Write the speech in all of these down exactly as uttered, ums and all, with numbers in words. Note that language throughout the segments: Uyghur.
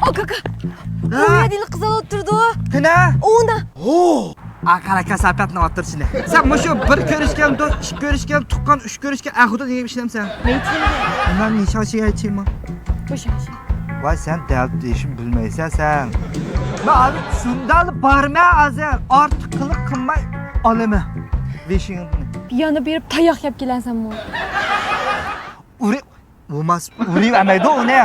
ئاكا، ئاكا. ھە؟ ئۇ يەردە قىز ئولتۇرىدۇ. قېنى؟ ئۇندا. ھو! ئاقارا كاساپەتنىڭ ئوتتۇرىسىنى. سەن مۇشۇ بىر كۆرۈشكەن دوست، ئىككى كۆرۈشكەن تۇغقان، ئۈچ كۆرۈشكەن ئەر-خوتۇن دېگەن ئىشلەمسەن؟ مەن نىشانشىغا چىقىمەن. بوشاڭشى. ۋاي، سەن دەل دېيىشىم بىلمەيسەن سەن. مەن ھازىر شۇنداقلا بارىمەن ھازىر. ئارتۇق قىلىق قىلماي ئالىمەن. بېشىڭنى. يەنە بېرىپ تاياق يەپ كېلەرسەنمۇ؟ ئۇرۇپ بولماس، ئۇرۇۋەرمەيدۇ ئۇنى.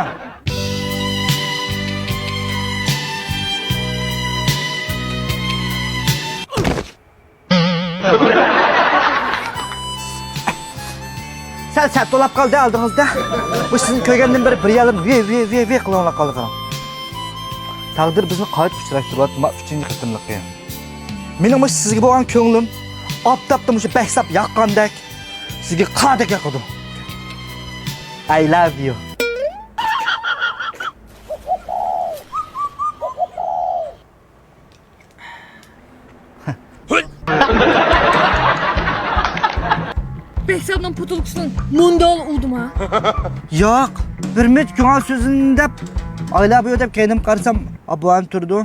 سەل سەت تولاپ قالدى ئالدىڭىزدا. بۇ سىزنى كۆرگەندىن بېرى بىر يالىم ۋى، ۋى، ۋى، ۋى قىلىۋالا قالدى. تەقدىر بىزنى قايتا ئۇچراشتۇرۇۋاتتى، ما ئۈچىنچى قېتىملىقى. مېنىڭ مۇشۇ سىزگە بولغان كۆڭلۈم ئاپتاپتا مۇشۇ بەكساپ ياققاندەك، سىزگە قاردەك ياقىدۇ. I love you. بەكساپنىڭ پوتۇلكىسىنى مۇنداق ئۇردۇما؟ ياق، بىر مىنۇت كۆڭۈل سۆزىنى دەپ، I love you دەپ كەينىمگە قارىسام، ئابۋان تۇرىدۇ.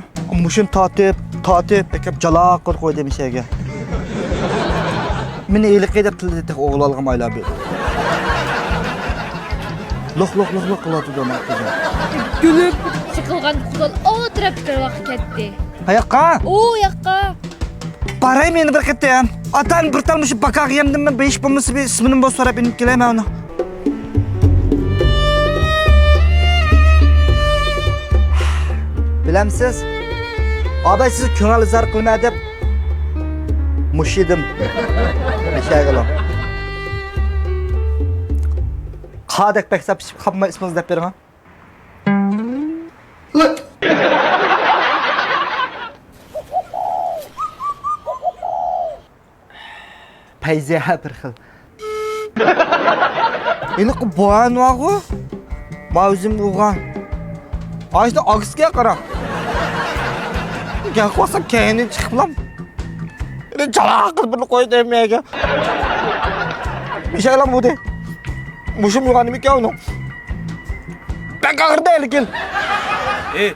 مۇشۇنى تارتىپ، تارتىپ، ئەكەپ جالاق قىلىپ قويدى مىشەگە. مېنى ھېلىقى دەپ تىللىدى تېخى ئوغۇل ئالغان I love you. لوق، لوق، لوق، لوق قىلىۋاتىدۇ ماڭا. كۈلۈپ، يىقىلغان قۇلال ئۇ تەرەپكە كەتتى. قاياققا؟ ئۇ ياققا. باراي مەن بىر قېتىم. ئاتام بىر تال مۇشۇ باكاغا يەمدىم مەن، بېيىش بولمىسا بىر ئىسمىنى بولسا سوراپ ئېلىپ كېلەي مەن ئۇنى. بىلەمسىز؟ ئاباي سىز كۆڭۈل ئىزھار قىلمە دەپ مۇشۇ ئىدىم. مىشەگىلىڭ. قادەك بەكساپ پىشىپ قاپماي ئىسمىڭىزنى دەپ بېرىڭ. پەيزىيە بىر خىل. ھېلىقى بويان بارغۇ، ما ئۆزۈم ئۇرغان. ئاشۇ ئاكىسىگە قارا. گەپ قىلسا كەينىدىن چىقىپلا. يەنە چالاق قىلىپ بىرنى قويدى مەيگە. مىشەگىلىڭ بۇدى. مۇشۇم يوغان نېمىكەن ئۇنىڭ؟ بەك ئاغرىدى لېكىن. ئى،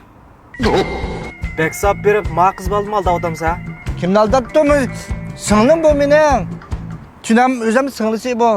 بەكساپ بېرىپ ما قىز بالىنى ئالداۋاتامسەن؟ كىمنى ئالداپتۇ؟ سىڭلىم بۇ مېنىڭ. تۈنەم ئۆزەم سىڭلىسى بۇ.